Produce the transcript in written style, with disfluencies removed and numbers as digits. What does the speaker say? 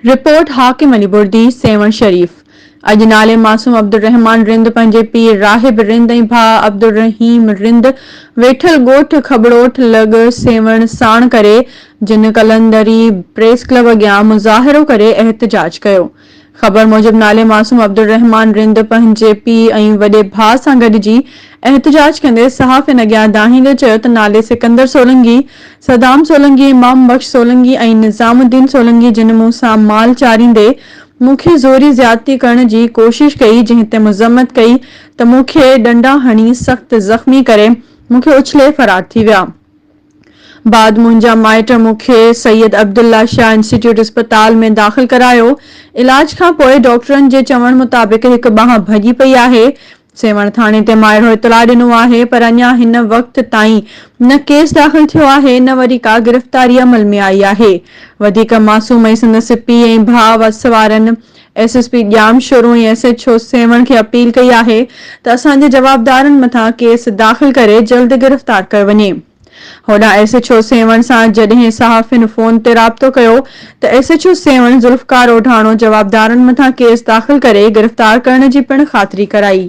Report, Hakim Ali Bardi, Sehwan Sharif, اڄ نالي معصوم عبدالرحمان رند پنهنجي پيء راهب رند ۽ ڀاء عبدالرحيم رند ويٺل ڳوٺ کٻڙوٺ لڳ سيوهڻ ساڻ ڪري جن قلندري پريس ڪلب اڳيان مظاهرو ڪري احتجاج ڪيو. خبر موجب نالي معصوم عبدالرحمان رند پنهنجي پيء ۽ وڏي ڀاء سان گڏجي احتجاج ڪندي صحافين اڳيان دانهيندي چيو ته نالي سڪندر سولنگي، صدام سولنگي، امام بخش سولنگي ۽ نظام الدين سولنگي جن مون سان مال چاريندي مون کي زوري زيادتي ڪرڻ جي ڪوشش ڪئي جنهن تي مذمت ڪئي ته مون کي ڏنڊا هڻي سخت زخمي ڪري مون کي اڇلي فرار ٿي ويا. بعد منهنجا مائٽ مون کي سيد عبدالله شاهه انسٽيٽيوٽ اسپتال ۾ داخل ڪرايو. علاج کان پوء ڊاڪٽرن جي چوڻ مطابق هڪ ٻانهن ڀڄي پئي آهي. سيوهڻ ٿاڻي تي مائرهو اطلاع ڏنو آهي پر اڃا هن وقت تائين نه ڪيس داخل ٿيو آهي نه وري ڪا گرفتاري عمل ۾ آئي آهي. وڌيڪ معصوم ۽ سندس پيء ۽ ڀاء وس وارن S S P Jamshoro ۽ S H O Sehwan کي اپيل ڪئي آهي ته اسان جي جوابدارن مٿان ڪيس داخل ڪري جلد گرفتار ڪيو وڃي. هوڏانهن ايس ايڇ او سيوهڻ سان جڏهن صحافين فون تي رابطو ڪيو ته S H O Sehwan Zulfiqar Odhano جوابدارن مٿان ڪيس داخل ڪري گرفتار ڪرڻ جي پڻ خاطري ڪرائي.